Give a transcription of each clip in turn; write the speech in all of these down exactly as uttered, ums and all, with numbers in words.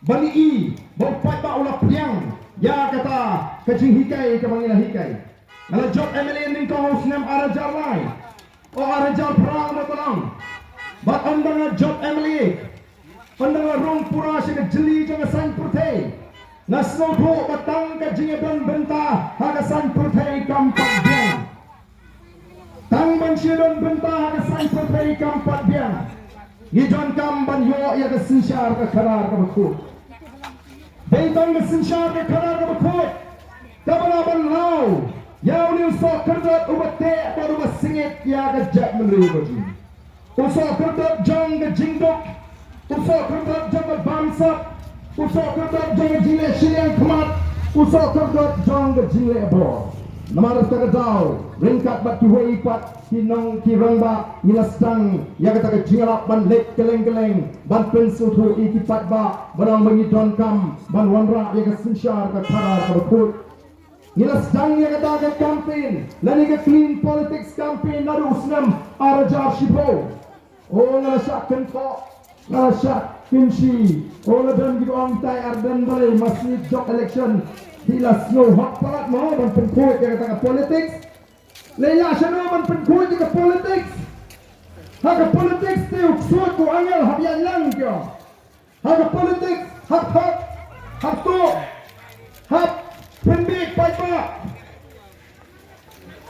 Ban i ba u paidbah u la pdiang ïa kata ka jinghikai kaba ngi la hikai. Nga la jop M L A nyngkong ha u snem ar hajar lai, o ar hajar phra nga la tnang. Bad ynda nga jop M L A, ynda nga la rung pura sha ka jylli jong ka saiñ pyrthei, nga sngewthuh ba tang ka jingïadon bynta ha ka saiñ pyrthei kam pat biang. Tang ban shu don bynta ha ka saiñ pyrthei kam pat biang. Ngi donkam ban ïoh ïa ka synshar ka khadar kaba khuid. Dei tang ka synshar ka khadar kaba khuid kaba lah ban law ïa une u sohkhyrdot uba teh bad uba sngewsih ïa ka jaitbynriew ka jong ngi. U sohkhyrdot jong ka jingduk, u sohkhyrdot jong ka bamsap, u sohkhyrdot jong ka jingleh shiliang khmat, u sohkhyrdot jong ka jingleh bor. Namar kata ka daw, ryngkat bad kiwei pat ki nong ki rangbah, ngi la sdang ïa kata ka jingïalap ban leit kylleng kylleng ban pynsngewthuh ïa ki paidbah ba nang ba ngi donkam ban wanrah ïa ka synshar ka khadar kaba khuid. Ngi la sdang ïa kata ka campaign lane ka clean politics campaign naduh u snem ar hajar shiphew. O nga la shah kynthoh, nga la shah kynshi. O la don kiba ong tai ar don balei ma sniet jong election. Ki la sngew hok palat mo ban pynkhuid ïa kata ka politics. Lei la shano ban pynkhuid ïa ka politics. Ha ka politics te u ksuid u angel hap ïaid lang ki ong. Ha ka politics hap hok, hap tuh, hap pynbeit paidbah.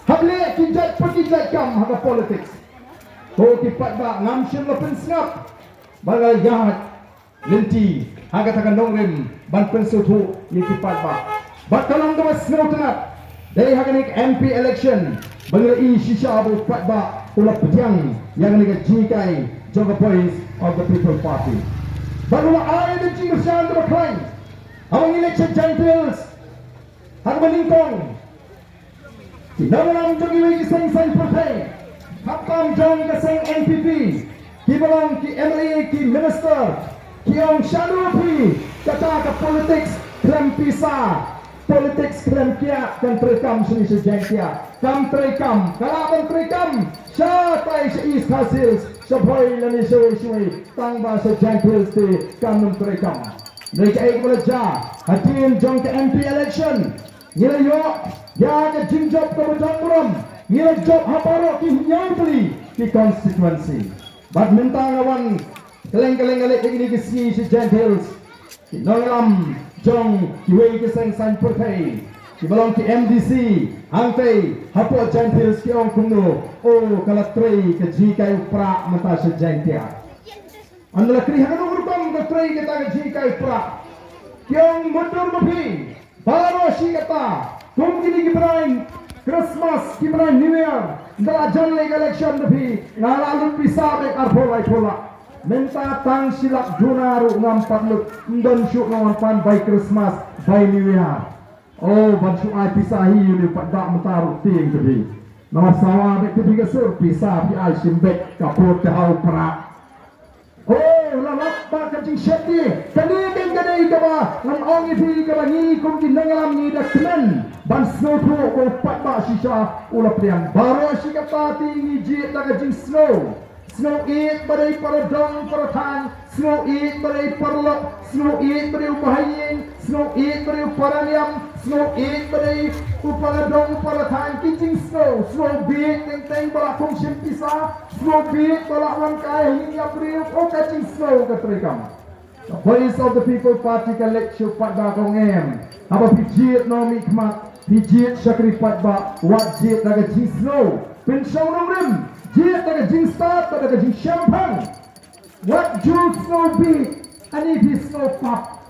Hap leh ki jait pa ki jait kam ha ka politics. Ko ki paidbah ngam shym la pynsngap ba nga ïaid lynti ha kata ka nongrim ban pynsngewthuh ïa ki paidbah. Bad ka long kaba sngewtynnat dei ha kane ka M P election ba ngi la i shisha ba u paidbah u la pdiang ïa kane ka jinghikai jong ka Voice of the People Party. Bad u la ai ïa ka jingkyrshan kaba khlaiñ haba ngi leit sha Jaintia Hills ha kaba nyngkong. Ki nongïalam jong kiwei ki seng saiñ pyrthei, khamtam jong ka seng N P P, kiba long ki M L A, ki minister, ki ong shano phi, kata ka politics khlem pisa, politics khlem kiad kan treikam shane sha Jaintia. Kam treikam, ka lah ban treikam shatai sha East Khasi Hills, sha Bhoi lane shawei shawei, tangba sha Jaintia Hills te kam nym treikam. Dei kaei kaba la jia hadien jong ka M P election. Ngi la ïoh ïa ka jingjop kaba jong burom. Ngi la jop ha baroh ki hynñiew tylli ki constituency. Bad mynta nga wan kylleng kylleng nga leit ïa kine ki sngi sha Jaintia Hills. Ki nongïalam jong kiwei ki seng saiñ pyrthei, kiba long ki M D C hangtei hapoh Jaintia Hills ki ong kumno, o ka la trei ka jinghikai u Prah mynta sha Jaintia. Ynda la kri ha kano ka rukom ka trei kata ka jinghikai u Prah. Ki ong mutdur ma phi baroh shi katta, kum kine ki bnai Christmas, ki bnai New Year, ynda la jan lei ka election da phi nga la lut pisa beit arphew laiphew lak. Mynta tang shi lak duna ruh ngam pat lut, ym don shuh nga wan pan bai Christmas bai New Year. O ban shu ai pisa hi ïa une u paidbah mynta ruh tieng ka phi. Namar sawa beit ka phi ka sur, pisa phi ai shim beit, ka pud ka ha u Prah. O la lap ba ka jingsheptieng. Kane kan ka dei kaba ngan ong ïa phi kaba ngi kum ki nongïalam ngi da kmen ban sngewthuh ba u paidbah shisha u la pdiang. Baroh shi katta te ngi jied da ka jingsngew. Sngewbha ba dei para dong para thaiñ, sngewbha ba dei para lok, sngewbha ba dei u bahaïing, sngewbha ba dei u para niam, sngewbha ba dei u para dong u para thaiñ, ki jingsngew, sngewbha teng teng ba la kum shim pisa, sngewbha ba la wan kai ha ïing ïa briew, o ka jingsngew ka treikam. Ka Voice of the People Party ka leit sha u paidbah ka ong em. Haba phi jied nongmihkhmat, phi jied shakri paidbah, wat jied da ka jingsngew. Pynshong nongrim, jied da ka jingstad, da ka jingshemphang. Wat ju sngewbha, ani phi sngew pap.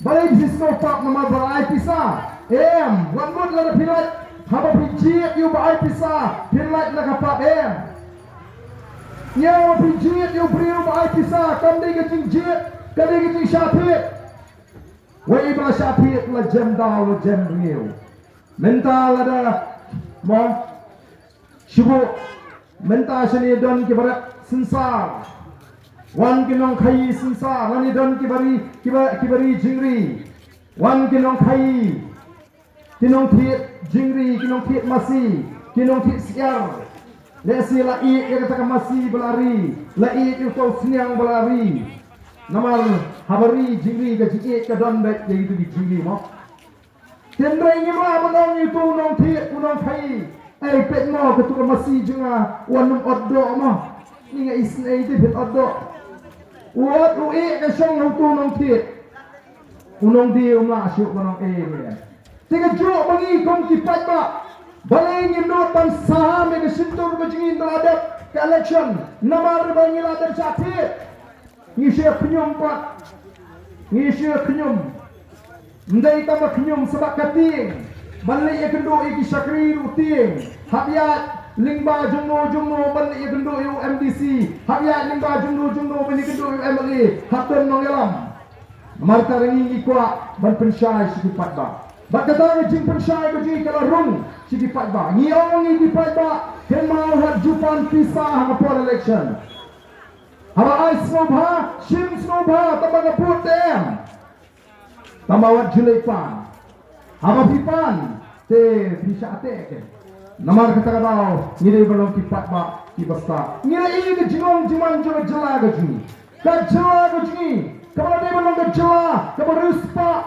Balei phi sngew pap namar ba la ai pisa? Em, wat mut lada phi lait, haba phi jied ïa u ba ai pisa, phi lait na ka pap em. Ïa ba phi jied ïa u briew ba ai pisa, kam dei ka jingjied, ka dei ka jingshah thied. Wei ba la shah thied la jem daw la jem rngiew. Mynta lada mo shuh mynta shane don kiba rep synsar. Wan ki nongkhaïi synsar, lane don kiba ri, kiba, kiba ri jingri. Wan ki nongkhaïi, ki nongthied jingri, ki nongthied masi, ki nongthied syiar. Lehse la ïeit ïa kata ka masi ba la ri, la ïeit ïa uto u sniang ba la ri. Namar haba ri jingri ka jingïeit ka don beit ïa kito ki jingri mo. Hynrei ngim lah ban ong ïa uto u nongthied u nongthied. Ei peit mo kato ka masi jong nga u wan ym ot doh mo. Ni nga isynei te phin ot doh. U ot u ïeit ka shong ha uto u nongthied. U nongdie um lah shuh ban ong ei ei. Te kajuh ba ngi kum ki paidbah balei ngim nud ban saham ïa ka shyntur ka jong ngi ynda la dep ka election. Namar ba ngi la dep shah thied. Ngi shu khñium pat. Ngi shu khñium. Ym dei tang ba khñium sa bad ka tieng. Ban leit ïakynduh ïa ki shakri ruh tieng. Hap ïaid lyngba jongno jongno ban leit ïakynduh ïa u M D C. Hap ïaid lyngba jongno jongno ban ïakynduh ïa u M L A. Hap don nongïalam. Namar kata ngi ngi kwah ban pynshai sha ki paidbah. Bad kata ka jingpynshai ka jong ngi ka la rung sha ki paidbah. Ngi ong ïa ki paidbah, kynmaw wat ju pan pisa ha ka por election. Haba ai sngewbha, shim sngewbha, tangba ka vote te em. Tangba wat ju leit pan. Haba phi pan te phi shah teh ke. Namar kata ka daw ngi dei ban long ki paidbah kiba stad. Ngi la ïohi ka jingong jingman jong ka jylla ka jong ngi. Ka jylla ka jong ngi kaba la dei ban long ka jylla kaba riewspah.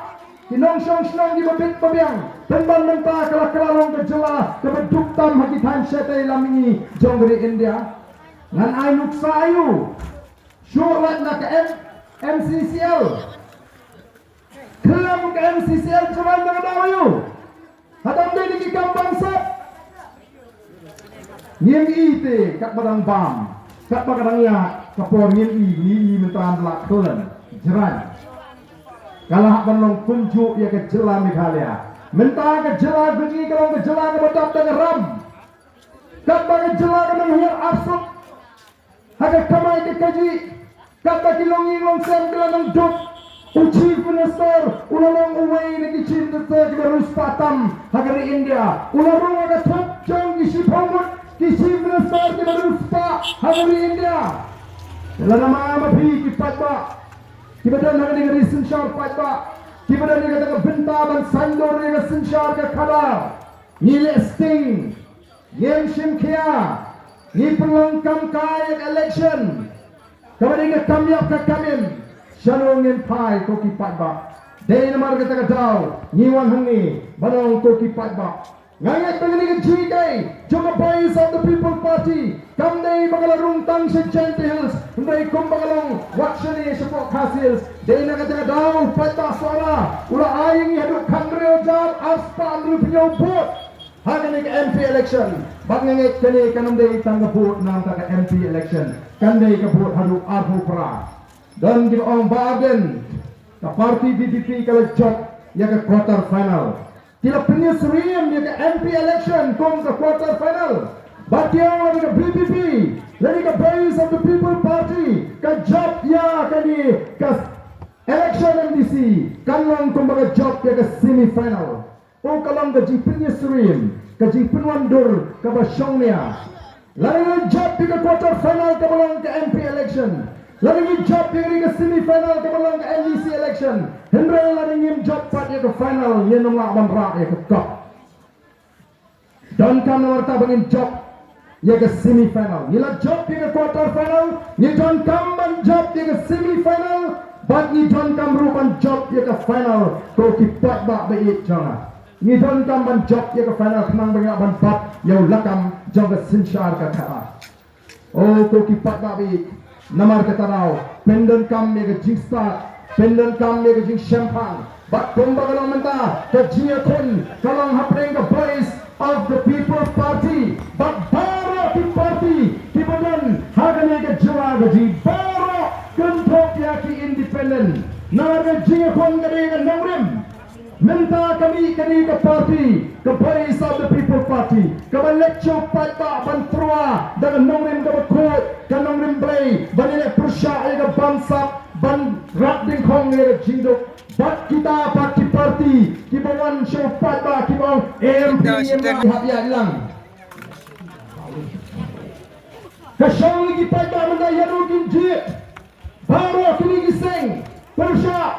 Ki nongshong shnong kiba bit ba biang. Pynban mynta ka la ka la long ka jylla kaba duk tam ha ki thaiñ shatei lam mihngi jong ka ri India. Ngan ai nuksa ïa u. Shuh lait na ka M-, M C C L. Khlem ka M C C L jemai na ka daw ïa u. Hato ym dei na ki kam bamsap. Ngim i te katba dang bam, katba ka dang ïaid ka por ngim i, ngi i mynta la khlem jrang. Ka la hap ban long kumjuh ïa ka jylla Meghalaya. Mynta ka jylla ka jong ngi ka long ka jylla kaba dap da ka ram. Katba ka jylla ka nang hiar arsut. Ha ka kamai ka kajih, katba ki longïing longsem ki la nang duk. U Chief Minister u la long uwei na ki Chief Minister kiba riewspah tam ha ka ri India. U la rung ha ka thup jong ki shiphew ngut ki Chief Minister kiba riewspah ha ka ri India. Lada ma ma phi ki paidbah kiba don ha kane ka ri synshar paidbah, kiba don ha kata ka bynta ban saiñdur ïa ka synshar ka khadar. Ngi leh sting, ngim shim khia, ngi pynlong kam ka ïa ka election. Kaba dei ka kam ïap ka kam im, shano ngin phai ko ki paidbah. Dei namar kata ka daw ngi wan hangne ban ong ko ki paidbah. Nga ngeit ba kane ka jingïakhun jong ka Voice of the People Party kam dei ba ka la rung tang sha Jaintia Hills, hynrei kumba ka long wat shane shapoh Khasi Hills. Dei na kata ka daw paidbah Sohra u la ai ïa ngi haduh khathynriew hajar arspah hynriewphew hynñiew vote ha kane ka M P election. Bad nga ngeit kane kan ym dei tang ka vote na ka M P election, kan dei ka vote haduh arphew phra. Don kiba ong ba ardent ka party V P P ka la jop ïa ka quarter final. Ki la pynïasyriem ïa ka M P election kum ka quarter final. Bad ki ong lada ka V P P lane ka Voice of the People Party ka jop ïa kane ka election M D C, kan long kumba ka jop ïa ka semi final. Ka long ka jingpynïasyriem, ka jingpynwandur kaba shongnia. Lada ngi jop ïa ka quarter final kaba long ka M P election, lada ngi jop ïa ka semi final kaba long ka M D C election, hynrei lada ngim jop pat ïa ka final, ngin ym lah ban rah ïa ka cup. Donkam namar kata ba ngin jop ïa ka semi final. Ngi la jop ïa ka quarter final, ngi donkam ban jop ïa ka semi final, bad ngi donkam ruh ban jop ïa ka final. Ko ki paidbah ba ïeit jong nga, ngi donkam ban jop ïa ka final khnang ba ngin lah ban bat ïa u lakam jong ka synshar ka khadar. O ko ki paidbah ba ïeit, namar kata daw pyndonkam ïa ka jingstad, pyndonkam ïa ka jingshemphang. Bad kumba ka long mynta, ka jingïakhun ka long hapdeng ka Voice of the People Party bad baroh ki party kiba don ha kane ka jylla ka jong ngi, baroh kynthup ïa ki independent. Na ka jingïakhun ka dei ka nongrim. Mynta ka mih kane ka party, ka Voice of the People Party, kaba leit sha u paidbah ban tyrwa da ka nongrim kaba khuid, ka nongrim Blei, ban ïaleh pyrshah ïa ka bamsap, ban rat dyngkhong ïa ka jingduk. Bad kita pat ki party kiba wan sha u paidbah kiba ong em, phi ngim hap ïaid lang. Ka shong ïa ki paidbah mynta ïa ruh kin jied. Baroh kine ki seng pyrshah.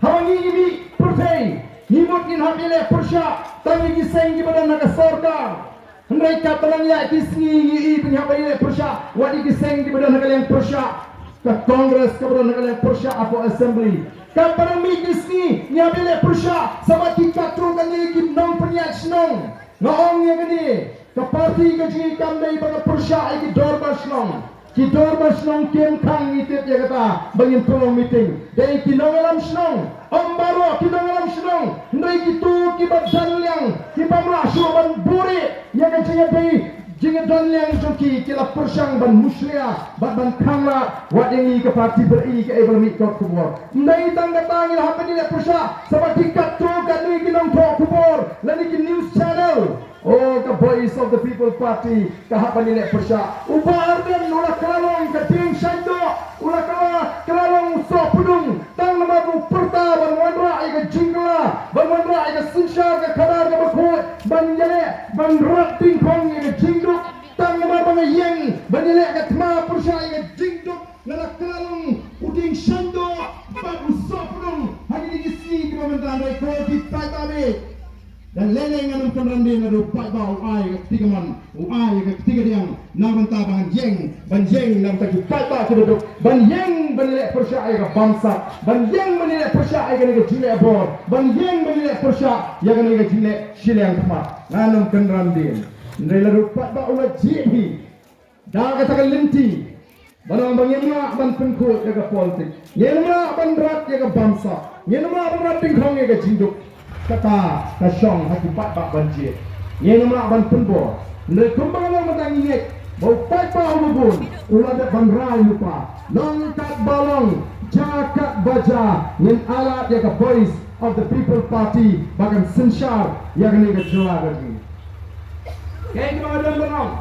Haba ngi ngi mih pyrthei, ngi mut ngin hap ïaleh pyrshah tang ïa ki seng kiba don ha ka sorkar. Hynrei katba nang ïaid ki sngi ngi i ba ngin hap ïaleh pyrshah wat ïa ki seng kiba don ha ka liang pyrshah. ka Congress kaba don ha ka liang pyrshah hapoh Assembly. Katba nang mih ki sngi ngi hap ban leh pyrshah sa bad ki katto katne ki nongpynïaid shnong. Nga ong ïa kane, ka party ka jong ngi kam dei ba ka pyrshah ïa ki dorbar shnong. Ki dorbar shnong kim khang, ngi tip ïa kata ba ngin pynlong meeting. Dei ki nongïalam shnong, ym baroh ki nongïalam shnong, hynrei kito kiba don liang, ki bym lah shuh ban buhrieh ïa ka jingïadei jingdon liang jong ki, ki la pyrshang ban mushlia bad ban khanglad wat ïa ngi ka party, bad ïa ngi kaei ba la mih kot khubor. Ym dei tang kata, ngi la hap ban ïaleh pyrshah sa bad ki katto katne ki nongthoh khubor lane ki news channel. Oh, ka Voice of the People Party ka hap ban ïaleh pyrshah. U Bah Ardent u la kylla long ka dieng shaindoh, u la kylla, kylla long u sohpdung, tang namar u pyrta ban wanrah ïa ka jingkylla, ban wanrah ïa ka synshar ka khadar kaba khuid, ban ïaleh, ban rat dyngkhong ïa ka jingduk. Tang namar ba nga ïeng ban ïaleh ka thma pyrshah ïa ka jingduk, nga la kylla long u dieng shaindoh bad u sohpdung ha kine ki sngi kiba mynta. Hynrei ko ki paidbah, da lei lei ngan ym kynran dien lada u paidbah u ai ïa ka kti kamon, u ai ïa ka kti kadiang na ka bynta ba ngan ïeng, ban ïeng na ka bynta ki paidbah kiba duk, ban ïeng ban ïaleh pyrshah ïa ka bamsap, ban ïeng ban ïaleh pyrshah ïa kane ka jingleh bor, ban ïeng ban ïaleh pyrshah ïa kane ka jingleh shiliang khmat. Ngan ym kynran dien. Hynrei lada u paidbah u la jied hi da kata ka lynti ban ong ba ngim lah ban pynkhuid ïa ka politik, ngim lah ban rat ïa ka bamsap, ngim lah ban rat dyngkhong ïa ka jingduk, kata ka shong ha ki paidbah ban jied. Ngim lah ban pynbor. Hynrei kumba nga la ong mynta, ngi ngeit ba u paidbah uba bun u la dep ban rai lypa. Long katba long, jia katba jia, ngin ailad ïa ka Voice of the People Party ba kan synshar ïa kane ka jylla ka jong ngi. Kaei kaba nga don ban ong?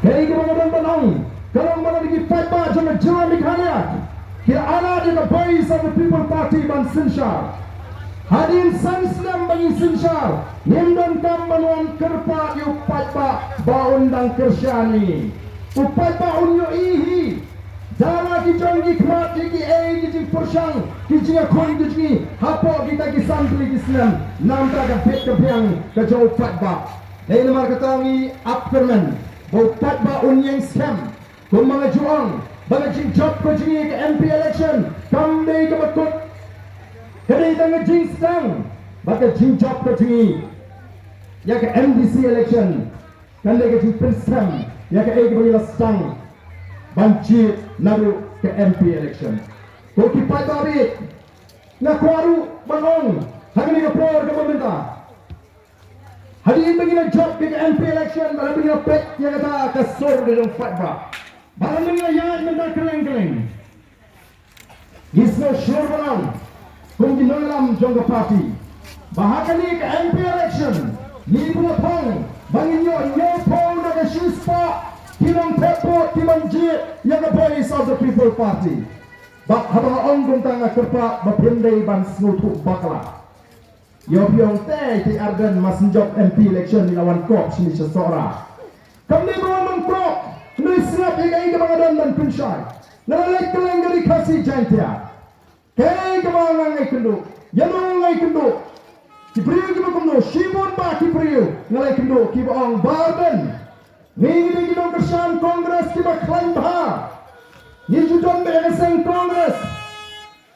Kaei kaba nga don ban ong ka long ba lada ki paidbah jong ka jylla Meghalaya ki ailad ïa ka Voice of the People Party ban synshar, hadien san snem ba ngi synshar, ngim donkam ban wan kyrpad ïa u paidbah ba un dang kyrshan ïa ngi. U paidbah un ïohi hi da la ki jong ki khmat ïa kiei ki jingpyrshang, ki jingïakhun ki jong ngi hapoh kita ki san tylli ki snem. Namar ka bit ka biang ka jong u paidbah. Dei namar kata ngi ap kyrmen ba u paidbah un ïeng skhem. Kumba nga ju ong ba ka jingjop ka jong ngi ka M P election kam dei kaba kut, ka dei tang ka jingsdang. Ba ka jingjop ka jong ngi ïa ka M D C election kan dei ka jingpynskhem ïa kaei kaba ngi la sdang ban jied naduh ka M P election. Ko ki paidbah, nga kwah ruh ban ong ha kane ka por kaba mynta, hadien ba ngi la jop ïa ka M P election, ba la, ba ngi la peit ïa kata ka sur ka jong u paidbah, ba la, ba ngi la ïaid mynta kylleng kylleng, ngi sngewsih ban ong kum ki nongïalam jong ka party ba ha kane ka M P election ngi pynlong ba ngin ïoh hynñiewphew na ka shispah ki nongthep vote ki ban jied ïa ka Voice of the People Party. Bad haba nga ong kumta nga kyrpad ba phim dei ban sngewthuh bakla. Ïoh phi ong te, te Ardent, ma shu jop M P election ngi la wan kop shane sha Sohra. Kam dei ba wan ban kop, hynrei sngap ïa kaei kaba nga don ban pynshai. Nga la leit kylleng ka Ri Khasi Jaiñtia. Kaei kaba nga ïakynduh, ïa no nga ïakynduh? Ki briew kiba kumno? Shibun bah ki briew nga la ïakynduh kiba ong, Bah Ardent, ngi ngi dei ki nongkyrshan Congress kiba khlaiñ bha. Ngi ju don beit ha ka seng Congress.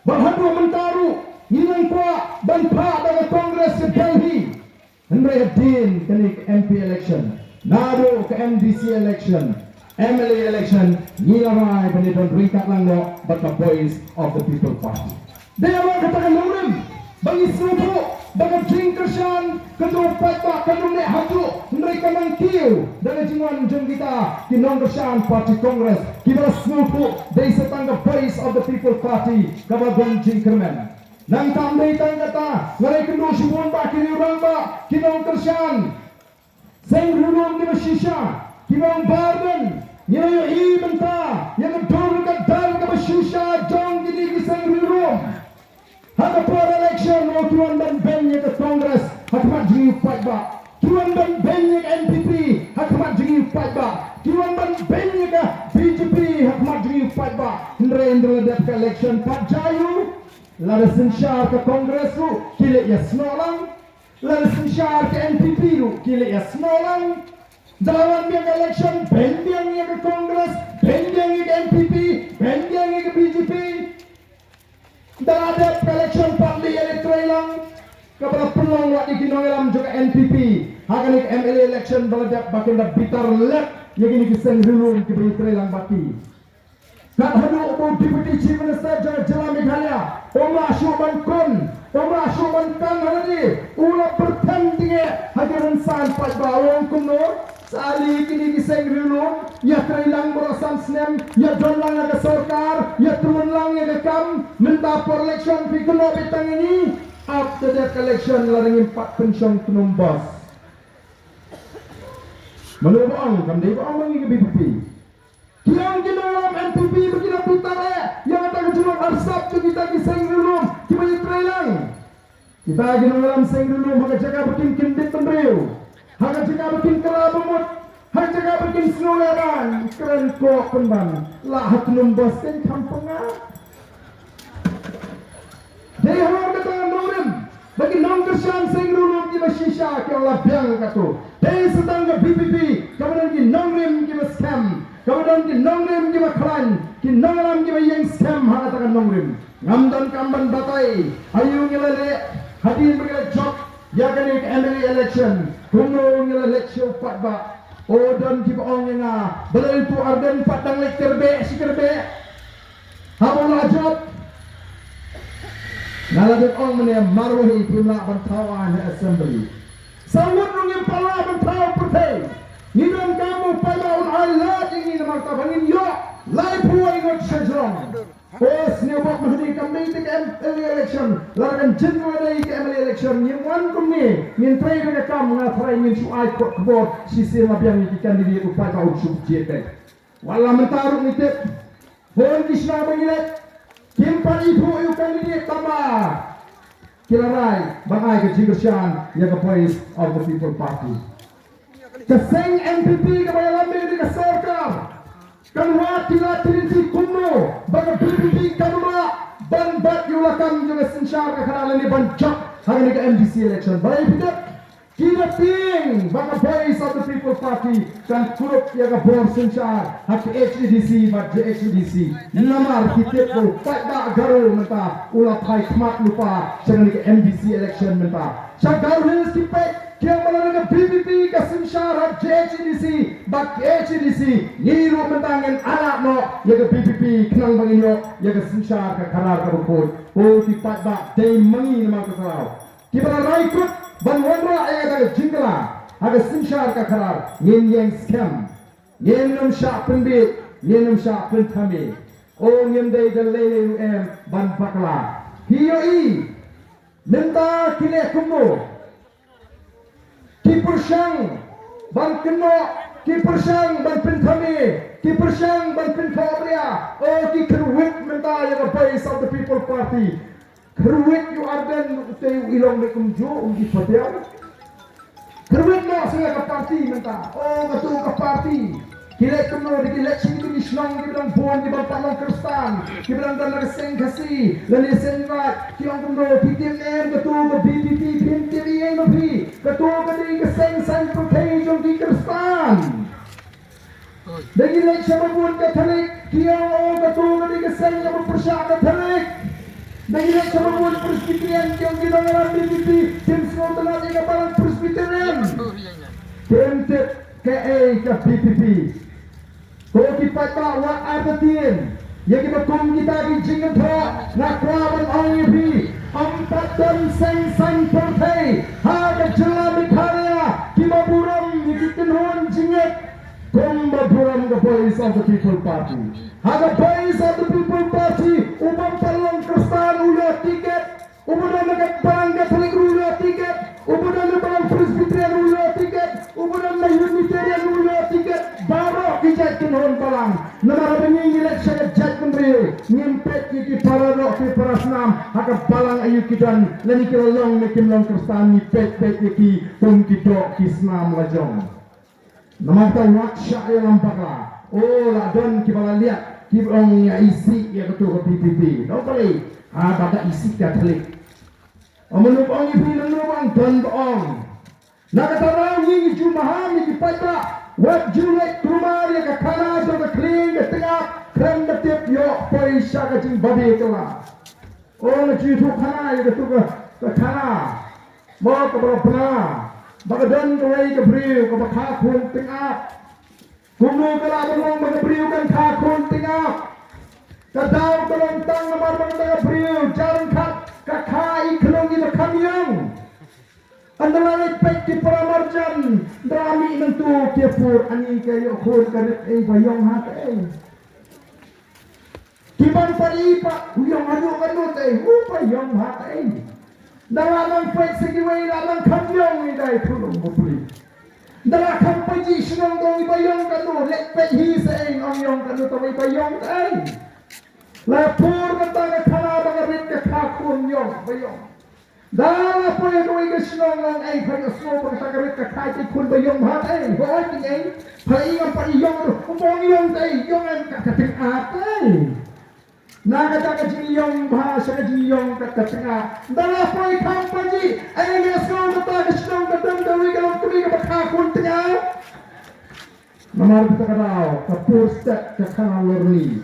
Bad haduh mynta ruh ngi nang kwah ban phah da ka Congress sha Delhi. Hynrei hadien kane ka M P election, naduh ka M D C election, M L A election, ngi la rai ban ïadon ryngkat lang noh bad ka Voice of the People Party. Dei ïa kata ka nongrim ba ngi sngewthuh ba ka jingkyrshan ka jong u paidbah kan ym neh haduh, hynrei ka nang kiew da ka jingwan jong kita ki nongkyrshan party Congress kiba la sngewthuh dei sa tang ka Voice of the People Party kaba don jingkyrmen. Nangta ym dei tang kata, nga la ïakynduh shibun bah ki rangbah, ki nongkyrshan seng riewlum kiba shisha kiba ong, Bah Ardent, ngi la ïohi mynta ïa ka dur ka dar kaba shisha jong kine ki seng riewlum. Ha ka por election ruh ki wan ban beiñ ïa ka Congress ha khmat jong ngi u paidbah. Ki wan ban beiñ ïa ka N P P ha khmat jong ngi u paidbah. Ki wan ban beiñ ïa ka B J P ha khmat jong ngi u paidbah. Hynrei ynda la dep ka election pat jia aiu? Lada synshar ka Congress ruh ki leit ïasnoh lang. Lada synshar ka N P P ruh ki leit ïasnoh lang. Da la wan biang ka election, beiñ biang ïa ka Congress, beiñ biang ïa ka N P P, beiñ biang ïa ka B J P. Da la dep ka election pat, leh ïa la treilang kaba la pynlong wat ïa ki nongïalam jong ka N P P ha kane ka M L A election ba la dep, ba kin da bitar lep ïa kine ki seng riewlum kiba ïatreilang bad ki. Kat haduh ba u Deputy Chief Minister jong ka jylla Meghalaya um lah shuh ban kun, um lah shuh ban kan ha lade, u la pyrthem tynge ha ki rynsan paidbah, u ong kumno? Sa lei kine ki seng riewlum ïatreilang baroh san snem, ïadon lang ïa ka sorkar, ïatreilang ïa ka kam, mynta por election phi kynnoh beit tang ïa ngi. Ap te dep ka election lada ngim pat pynshong tnum bos. Mano ba ong? Kam dei ba ong ba ngi ka B P P. Ki ong ki nongïalam N P P ba ki la bitar eh ïa kata ka jinglong arsap jong kita ki seng riewlum kiba ïatreilang. Kita ki nongïalam seng riewlum, ha ka jaka ba kin kyndit bynriew, ha ka jaka ba kin kylla bamut, ha ka jaka ba kin sngew lehrain, kren koh pynban, lah ha tnum bos, kin kham pynga. Dei halor kata ka nongrim ba ki nongkyrshan seng riewlum kiba shisha ki ong la biang katto. Dei sa tang ka B P P kaba don ki nongrim kiba skhem, kaba don ki nongrim kiba khlaiñ, ki nongïalam kiba ïeng skhem ha kata ka nongrim. Ngam don kam ban batai aïu ngi la leh hadien ba ngi la jop ïa kane ka M L A election. Kumno ngi la leit sha u paidbah? O, don kiba ong ïa nga ba lei uto u Ardent pat dang leit kyrbeh shi kyrbeh haba u la jop. Nga la dep ong mynne, marwei phim lah ban thaw aiñ ha Assembly. Saw ngut ruh ngim pat lah ban thaw pyrthei. Ngi donkam u paidbah un ai lad ïa ngi namar kata ba ngin ïoh laiphew wei ngut sha jrong. O, sngewbha, mynta kam dei te ka M L A election, lada kan jin ka dei ka M L A election, ngim wan kumne, ngin trei da ka kam, nga tharai ngin shu ai khot khubor shisien la biang ïa ki candidate, u paidbah un shu jied dei. Wat la mynta ruh ngi tip, bun ki shnong ba ngi leit kim pat ithuh ïa u candidate, tangba ki la rai ban ai ka jingkyrshan ïa ka Voice of the People Party. Ka seng N P P kaba ïalam bad ka sorkar kan wad ki lad ki lynti kumno ba ka B P P kam lah ban bat ïa u lakam jong ka synshar ka khadar lane ban jop ha kane ka M D C election. Balei phi tip? Ki da tieng ba ka Voice of the People Party kan kurup ïa ka bor synshar ha K H A D C bad J H A D C. Namar ki tip ba u paidbah Garo mynta u la phai khmat lypa sha kane ka M D C election mynta. Sha Garo Hills ki peit, ki ong ba lada ka B P P ka synshar ha J H A D C bad K H A D C, ngi ruh mynta ngin ailad noh ïa ka B P P khnang ba ngin ïoh ïa ka synshar ka khadar kaba khuid. Ko ki paidbah, dei ma ngi namar ka saraw kiba la rai kut ban wanrah ïa kata ka jingkylla ha ka synshar ka khadar, ngin ïeng skhem. Ngin ym shah pynbiej, ngin ym shah pynthame. O, ngim dei da lei lei ruh em ban bakla. Phi ïohi mynta ki leh kumno? Ki pyrshang ban kynnoh, ki pyrshang ban pynthame, ki pyrshang ban pynkhohbria. O, ki kyrwit mynta ïa ka Voice of the People Party. Kyrwit ïa u Ardent, utei u i long ne kumjuh, um i patiaw. Kyrwit noh sa ïa ka party mynta. O, kato ka party. Ki leh kumno? Da ki leit sha kito ki shnong kiba dang bun, kiba pat long Khristan, kiba dang don la ka seng Khasi lane seng Raij. Ki ong kumno? Phi tip ne em kato ka B P P? Phim tip ei ei ma phi. Kato ka dei ka seng saiñ pyrthei jong ki Khristan. Da ngi leit sha ba bun Katholik, ki ong, o, kato ka dei ka seng kaba pyrshah Katholik. Da ngi leit sha ba bun Presbyterian, ki ong, ki nongïalam B P P kim sngewtynnat ïa ka balang Presbyterian. Kim tip kaei ka B P P. Ko ki paidbah, wat artatien ïa kiba kum kita ki jingkynthoh. Nga kwah ban ong ïa phi, ym pat don seng saiñ pyrthei ha ka jylla Meghalaya kiba burom ïa ki kynhun jingngeit kumba burom ka Voice of the People Party. Ha ka Voice of the People Party, u bym pat long Khristan u ïoh tiket, uba don na ka balang Katholik ruh u ïoh tiket, uba don na balang Presbyterian ruh u ïoh tiket, uba don na Unitarian ruh u ïoh tiket. Baroh ki jait kynhun balang. Namar haba ngi ngi leit sha ka jaitbynriew, ngim peit ïa ki para doh ki para snam ha ka balang aïu ki don, lane ki la long ne kim long Khristan, ngi peit peit ïa ki kum ki doh ki snam la jong. Namar kata wat shah ïalam bakla. O, la don kiba la liat, kiba ong ïa isih ïa kato ka B P P. Dei balei? Ha, ba ka isih Katholik. O, mano ba ong ïa phi, mano ba ong? Don ba ong. Na kata daw ngi ngi ju maham ïa ki paidbah. Wat ju leit kulmar ïa ka khana jong ka khlieng ka tngap, khlem da tip ïoh poi sha ka jingbabe kylla. O, nga ju ïathuh khana ïa katu ka, ka khana. Mo, kaba la bna ba ka don kawei ka briew kaba kha khun tngap. Kumno ka lah ban long ba ka briew kan kha khun tngap? Ka daw ka long tang namar ba kata ka briew jan khat ka kha i khlong i ba kham ïong. Ynda la leit peit ki paramarjan, ynda la mih nangtu ki pur, ani ka ïoh khun ka rit ei ba ïong ha kaei. Ki ban pari pat, u ïong haduh kano te, u ba ïong ha kaei. Ynda la nang peit sa kiwei la nang kham ïong i dei, khun long bapli. Ynda la kham peit shnong dong i ba ïong kano, leit peit hi sa ei, ong ïong kano, tang i ba ïong kaei. La pur kata ka khana ba ka rit ka kha khun ïong, ba ïong. Da la poi ha kawei ka shnong, ong ei, pha ïohsngew ba kata ka rit ka kha i khun ba ïong bha ei. Hooid, ki ei, pha i ngam pat i ïong ruh, um ong ïong ei, ïong em, ka, ka tngap ei. Na kata ka jingïong bha sha ka jingïong ka, ka tngap. Da la poi kham pha ji, ei, ïohsngew kata ka shnong ka don kawei ka longkmie kaba kha khun tngap. Namar kata ka daw, ka pur stet ka khana lorni.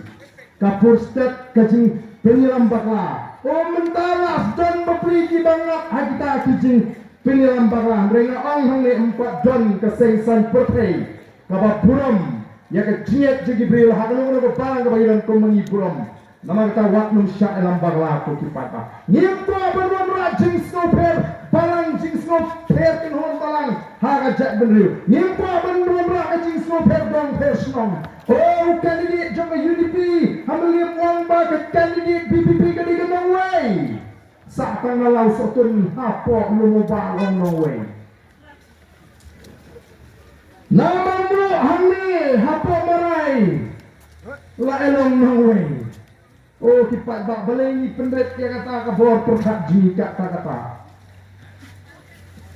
Ka pur stet ka jingpynïalam bakla. O, mynta la sdang bapli ki ba ngap ha kita ki jingpynïalam bakla. Hynrei nga ong hangne, ym pat don ka seng saiñ pyrthei kaba burom ïa ka jingngeit jong ki briew ha kano kano ka balang kaba ïalam kum ma ngi burom. Namar kata wat nym shah ïalam bakla ko ki paidbah. Ngim kwah ban wanrah jingsngewpher balang, jingsngewpher kynhun balang ha ka jaitbynriew. Ngim kwah ban wanrah ka jingsngewpher dong pher shnong. O, u candidate jong ka U D P ha Mylliem u ong ba ka candidate V P P ka dei ka nongwei. Sah tang na Lawsohtun hapoh Lum u Bah long nongwei. Na Mawmluh hangne hapoh Marai la e long nongwei. O ki paidbah, balei ngi pynrit ïa kata ka bor pyrkhat jong ngi katta katta?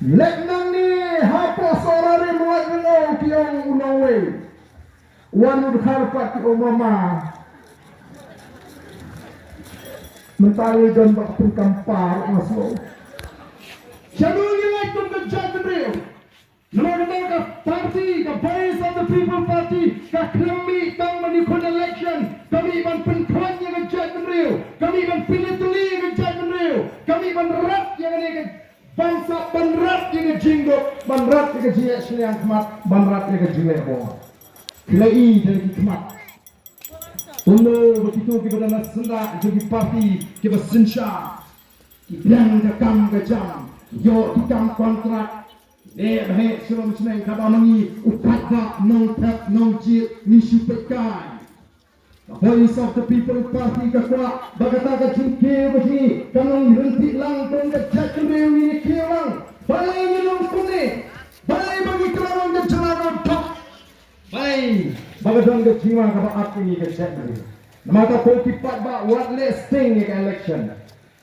Leit nangne hapoh Sohra Rim Laitumkhrah ki ong u nongwei. Wan u dkhar pat ki ong mama. Mynta ngi don ba pynkampar nga sngew. Shano ngi leit kum ka jaitbynriew? Namar kata ka party, ka Voice of the People Party, ka khlem mih tang ban ïakhun election, ka mih ban pynkhlaiñ ïa ka jaitbynriew, ka mih ban pynïatylli ïa ka jaitbynriew, ka mih ban rat ïa kane ka ban sah, ban rat ïa ka jingduk, ban rat ïa ka jingleh shiliang khmat, ban rat ïa ka jingleh bor. Ki la i da ki khmat. Kumno ba kito kiba don ha syndah jong ki party kiba synshar, ki biang ka kam ka jam, ïoh ki kam kontrak, leh ba heh shlem shneng, kaba ma ngi u paidbah nongthep nongjied ngi shu peit kai. Ka Voice of the People Party ka kwah ba kata ka jingkiew ka jong ngi kan long ryntih lang kum ka jaitbynriew, ngi kiew lang. Balei ngi long kumne? Balei ba ngi khlem long ka jylla kaba thok? Balei ba ka don ka jingma kaba ap ïa ngi ka jaitbynriew? Namar kata ko ki paidbah, wat leh sting ïa ka election.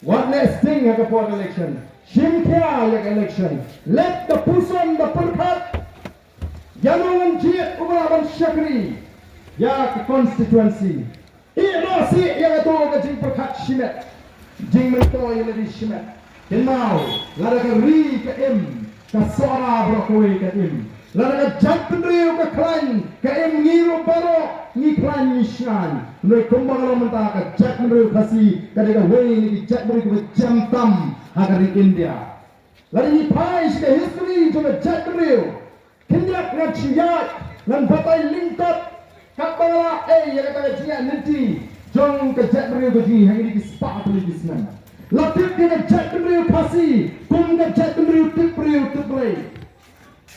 Wat leh sting ha ka por election. Shim khia ïa ka election. Leit da puson da pyrkhat. Ïa nongwan jied uba lah ban shakri ïa ka constituency. Ïehnoh sih ïa kato ka jingpyrkhat shimet. Jingmyntoi ïa lade shimet. Kynmaw, lada ka ri ka im, ka Sohra baroh kawei ka im. Lada ka jaitbynriew ka khlaiñ, ka im, ngi ruh baroh ngi khlaiñ ngi shngaiñ. Hynrei kumba ka long mynta, ka jaitbynriew Khasi ka dei kawei na ki jaitbynriew kiba jem tam ha ka ri India. Lada ngi phai sha ka history jong ka jaitbynriew, khyndiat ngan shu ïaid, ngan batai lyngkot katba nga la ei ïa kata ka jingïaid lynti jong ka jaitbynriew ka jong ngi ha kine ki spah tylli ki snem. La tip ïa ka jaitbynriew Khasi kum ka jaitbynriew tip briew tip Blei.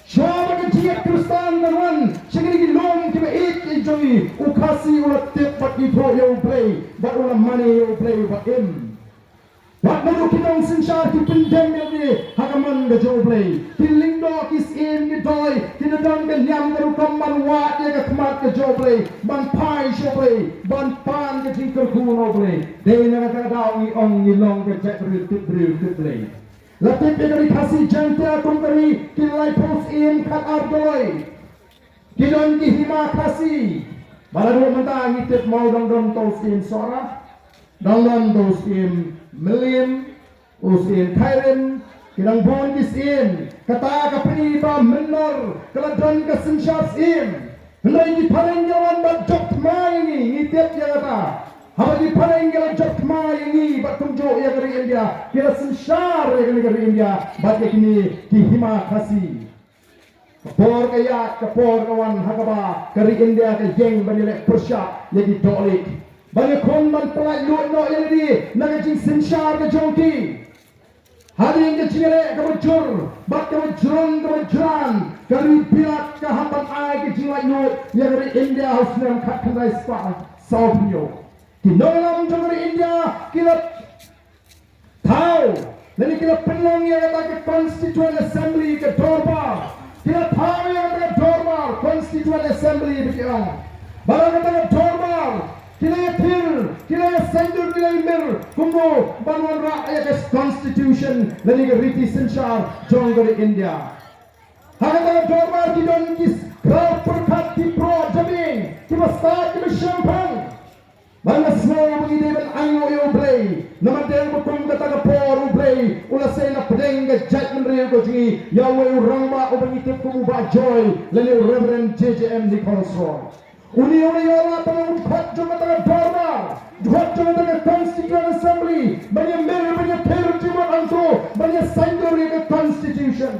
Shuwa ba ka jingïaid Khristan kan wan sha kine ki lum kiba ïeit ïeit jong ngi, u Khasi u la tip bad ithuh ïa U Blei bad u la mane ïa U Blei uba im. Wat naduh ki nongsynshar ki pyndem ïa lade ha ka mon ka jong U Blei. Ki lyngdoh, ki syiem, ki doi, ki da don ka niam ka rukom ban wad ïa ka khmat ka jong U Blei, ban phai sha U Blei, ban pan ka jingkyrkhu na U Blei. Dei na kata ka daw ngi ong ngi long ka jaitbynriew tip briew tip Blei. La tip ïa ka ri Khasi Jaiñtia kum ka ri ki laiphew syiem khatar doloi. Ki don ki hima Khasi. Ba la dei mynta ngi tip mo dang don to u syiem Sohra, dang don to u syiem Mylliem, u syiem Khyrim, Ki dang bun ki syiem, kata ka pyni ba mynno ka la don ka synshar syiem. Hynrei ki phareng ki la wan bad jop thma ïa ngi, ngi tip ïa kata. Haba ki phareng ki la jop thma ïa ngi bad kumjuh ïa ka ri India, ki la synshar ïa kane ka ri India bad ïa kine ki hima Khasi. Ka por ka ïaid, ka por ka wan ha kaba ka ri India ka ïeng ban ïaleh pyrshah ïa ki dohlieh, ban ïakhun ban pyllait luid noh ïa lade na ka jingsynshar ka jong ki. Hadien ka jingïaleh kaba jur bad kaba jrong kaba jlan, ka ri Bilat ka hap ban ai ka jinglaitluid ïa ka ri India ha u snem khatkhyndai spah sawphew. Ki nongïalam jong ka ri India ki la thaw lane ki la pynlong ïa kata ka Constituent Assembly, ka dorbar. Ki la thaw ïa kata ka dorbar, Constituent Assembly ba ki ong. Bad ha kata ka dorbar ki la ïathir, ki la ïasaiñdur, ki la ïamir kumno ban wanrah ïa ka Constitution lane ka riti synshar jong ka ri India. Ha kata ka dorbar ki don ki khraw pyrkhat, ki pro jabieng, kiba stad, kiba shemphang. Bad nga sngew ba ngi dei ban ainguh ïa U Blei, namar dei ba kum kata ka por U Blei u la sei na pdeng ka jaitbynriew ka jong ngi ïa uwei u rangbah uba ngi tip kum u Bah Joy lane u Reverend J J M Nichols Roy. Une u la ïoh lad ban long u dkhot jong kata ka dorbar, dkhot jong kata ka Constituent Assembly, ban ïamir, ban ïathir jingmut hangto, ban ïasaiñdur ïa ka Constitution.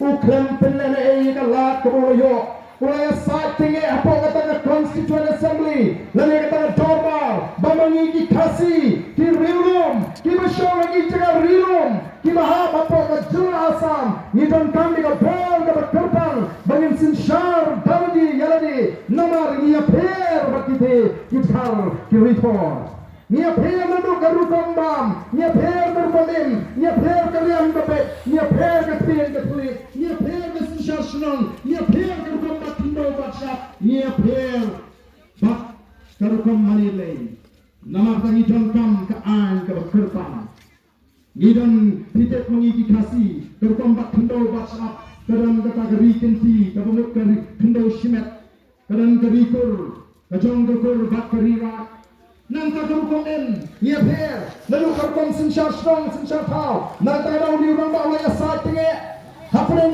U khlem pynlehnohei ïa ka lad kaba u la ïoh. U la ïasaid tyngeh hapoh kata ka Constituent Assembly lane kata ka dorbar ba ma ngi ki Khasi, ki riewlum, kiba shong ha ki jaka riewlum, kiba hap hapoh ka jylla Assam, ngi donkam ïa ka bor kaba kyrpang ba ngin synshar da lade ïa lade, namar ngi ïapher bad kitei ki dkhar ki rithor. Ngi ïapher naduh ka rukom bam, ngi ïapher ka rukom im, ngi ïapher ka riam ka beit, ngi ïapher ka ktien ka thylliej, ngi ïapher ka synshar shnong, ngi ïapher ka rukom bat khyndew bat shyiap, ngi ïapher bad ka rukom mane lei. Namar kata ngi donkam ka aiñ kaba kyrpang. Ngi don, phi tip ma ngi ki Khasi, ka rukom bat khyndew bat shyiap ka don kata ka ri kynti, kaba mut ka ri khyndew shimet, ka don ka ri kur, ka jong ka kur bad ka ri rad. Nangta ka rukom im, ngi ïapher naduh ka rukom synshar shnong, synshar thaw. Nangta ka dei u rangbah u la ïasaid tyngeh hapdeng